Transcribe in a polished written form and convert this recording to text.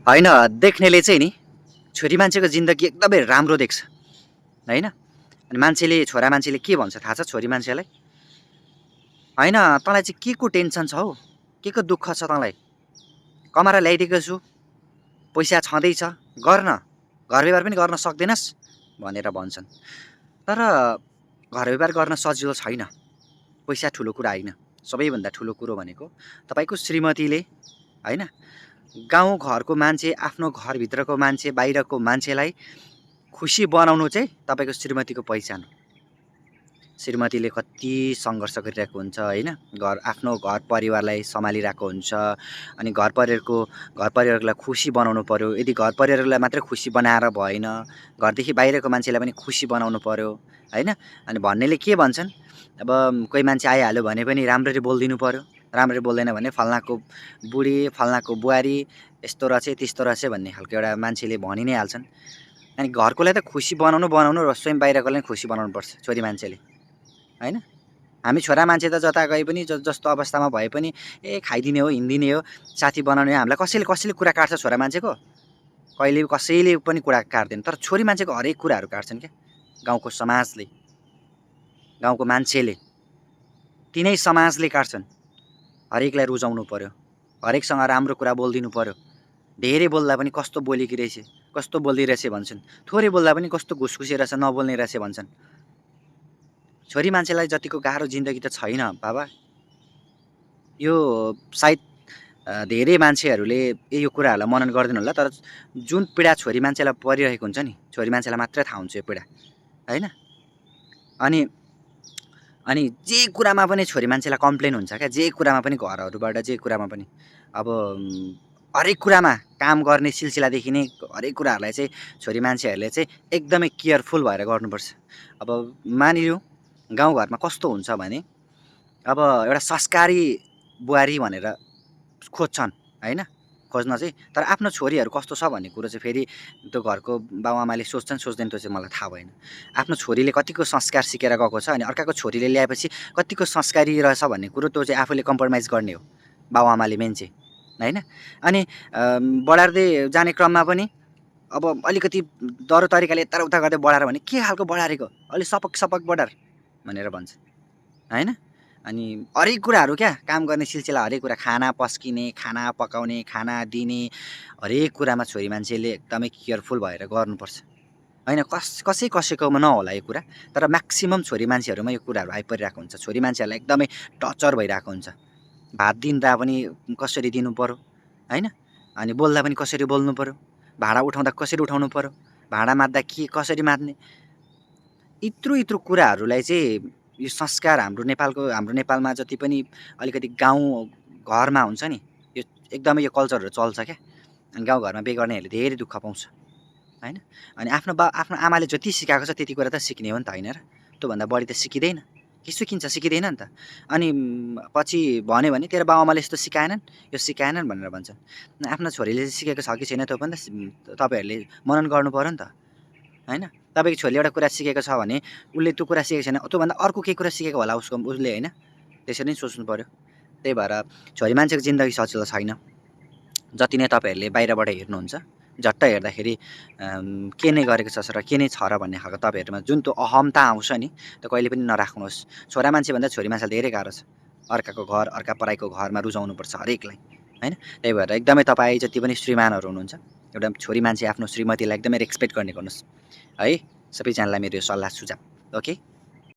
होइन, देख्नेले चाहिँ नि छोरी मान्छेको जिन्दगी एकदमै राम्रो देख्छ होइन। अनि मान्छेले छोरा मान्छेले के भन्छ थाहा छ छोरी मान्छेलाई? होइन तँलाई चाहिँ के को टेन्सन छ हौ, के को दुःख छ तँलाई? कमाएर ल्याइदिएको छु, पैसा छँदैछ, गर्न, घर व्यवहार पनि गर्न सक्दैनस् भनेर भन्छन्। तर घर व्यवहार गर्न सजिलो छैन, पैसा ठुलो कुरा होइन। सबैभन्दा ठुलो कुरो भनेको तपाईँको श्रीमतीले होइन, गाउँ घरको मान्छे, आफ्नो घरभित्रको मान्छे, बाहिरको मान्छेलाई खुसी बनाउनु चाहिँ तपाईँको श्रीमतीको पहिचान हो। श्रीमतीले कति सङ्घर्ष गरिरहेको हुन्छ होइन, आफ्नो घर परिवारलाई सम्हालिरहेको हुन्छ। अनि घर परिवारलाई खुसी बनाउनु पऱ्यो। यदि घर परिवारलाई मात्रै खुसी बनाएर भएन, घरदेखि बाहिरको मान्छेलाई पनि खुसी बनाउनु पऱ्यो होइन। अनि भन्नेले के भन्छन्, अब कोही मान्छे आइहाल्यो भने पनि राम्ररी बोलिदिनु पऱ्यो, राम्ररी बोल्दैन भने फल्नाको बुढी, फल्नाको बुहारी यस्तो रहेछ त्यस्तो रहेछ भन्ने खालको एउटा मान्छेले भनि नै हाल्छन्। अनि घरकोलाई त खुसी बनाउनु र स्वयं बाहिरकोलाई पनि खुसी बनाउनुपर्छ छोरी मान्छेले होइन। हामी छोरा मान्छे त जता गए पनि जस्तो अवस्थामा भए पनि खाइदिने हो, हिँडिदिने हो, साथी बनाउने हो। हामीलाई कसैले कुरा काट्छ छोरा मान्छेको? कहिले कसैले पनि कुरा काट्दैन। तर छोरी मान्छेको हरेक कुराहरू काट्छन् क्या, गाउँको समाजले, गाउँको मान्छेले, तिनै समाजले काट्छन्। हरेकलाई रुचाउनु पऱ्यो, हरेकसँग राम्रो कुरा बोलिदिनु पऱ्यो। धेरै बोल्दा पनि कस्तो बोलेकी रहेछ, कस्तो बोल्दिरहेछ भन्छन्। थोरै बोल्दा पनि कस्तो घुसघुसे रहेछ, नबोल्ने रहेछ भन्छन्। छोरी मान्छेलाई जतिको गाह्रो जिन्दगी त छैन बाबा। यो सायद धेरै मान्छेहरूले यो कुराहरूलाई मनन गर्दैन होला, तर जुन पीडा छोरी मान्छेलाई परिरहेको हुन्छ नि, छोरी मान्छेलाई मात्रै थाहा हुन्छ यो पीडा होइन। अनि अनि जे कुरामा पनि छोरी मान्छेलाई कम्प्लेन हुन्छ क्या, जे कुरामा पनि, घरहरूबाट जे कुरामा पनि। अब हरेक कुरामा काम गर्ने सिलसिलादेखि नै हरेक कुराहरूलाई चाहिँ छोरी मान्छेहरूले चाहिँ एकदमै केयरफुल भएर गर्नुपर्छ। अब मानिलिउँ गाउँघरमा कस्तो हुन्छ भने, अब एउटा संस्कारी बुहारी भनेर खोज्छन् होइन, खोज्न चाहिँ। तर आफ्नो छोरीहरू कस्तो छ भन्ने कुरो चाहिँ फेरि त्यो घरको बाउआमाले सोध्छन् सोच्दैन त्यो चाहिँ मलाई थाहा भएन। आफ्नो छोरीले कतिको संस्कार सिकेर गएको छ अनि अर्काको छोरीले ल्याएपछि कतिको संस्कारी रहेछ भन्ने कुरो त्यो चाहिँ आफूले कम्प्रोमाइज गर्ने हो बाउआमाले मेन चाहिँ होइन। अनि बढार्दै जाने क्रममा पनि अब अलिकति डह्रो तरिकाले यताउता गर्दै बढाएर भने के खालको बढारेको, अलिक सपक बढार भनेर भन्छ होइन। अनि हरेक कुराहरू क्या, काम गर्ने सिलसिला हरेक कुरा, खाना पस्किने, खाना पकाउने, खाना दिने, हरेक कुरामा छोरी मान्छेले एकदमै केयरफुल भएर गर्नुपर्छ होइन। कसैकोमा नहोला यो कुरा, तर म्याक्सिमम् छोरी मान्छेहरूमा यो कुराहरू आइपरिरहेको हुन्छ। छोरी मान्छेहरूलाई एकदमै टर्चर भइरहेको हुन्छ। भात दिँदा पनि कसरी दिनु पऱ्यो होइन, अनि बोल्दा पनि कसरी बोल्नु पऱ्यो, भाँडा उठाउँदा कसरी उठाउनु पऱ्यो, भाँडा माझ्दा कसरी माझ्ने, यत्रु कुराहरूलाई चाहिँ यो संस्कार हाम्रो नेपालमा जति पनि अलिकति गाउँ घरमा हुन्छ नि, यो एकदमै यो कल्चरहरू चल्छ क्या। अनि गाउँघरमा बिहे गर्नेहरूले धेरै दुःख पाउँछ होइन। अनि आफ्नो आमाले जति सिकाएको छ त्यति कुरा त सिक्ने हो नि त होइन र? त्योभन्दा बढी त सिकिँदैन, के सिकिँदैन नि त। अनि पछि भन्यो भने तेरो बाउआमाले यस्तो सिकाएनन्, यो सिकाएनन् भनेर भन्छन्। आफ्नो छोरीले सिकेको छ कि छैन त्यो पनि त तपाईँहरूले मनन गर्नु पऱ्यो नि त होइन। तपाईँको छोरीले एउटा कुरा सिकेको छ भने उसले त्यो कुरा सिकेको छैन, त्योभन्दा अर्को केही कुरा सिकेको होला उसले होइन, त्यसरी नै सोच्नु पऱ्यो। त्यही भएर छोरी मान्छेको जिन्दगी सजिलो छैन। जति नै तपाईँहरूले बाहिरबाट हेर्नुहुन्छ, झट्ट हेर्दाखेरि के नै गरेको छ र के नै छ र भन्ने खालको तपाईँहरूमा जुन त्यो अहमता आउँछ नि, त्यो कहिले पनि नराख्नुहोस्। छोरा मान्छेभन्दा छोरी मान्छेलाई धेरै गाह्रो छ। अर्काको घर, अर्का पराईको घरमा रुचाउनुपर्छ हरेकलाई होइन। त्यही भएर एकदमै तपाईँ जति पनि श्रीमानहरू हुनुहुन्छ, एउटा छोरी मान्छे आफ्नो श्रीमतीलाई एकदमै रेस्पेक्ट गर्ने गर्नुहोस् है। सबैजनालाई मेरो यो सल्लाह सुझाव। ओके।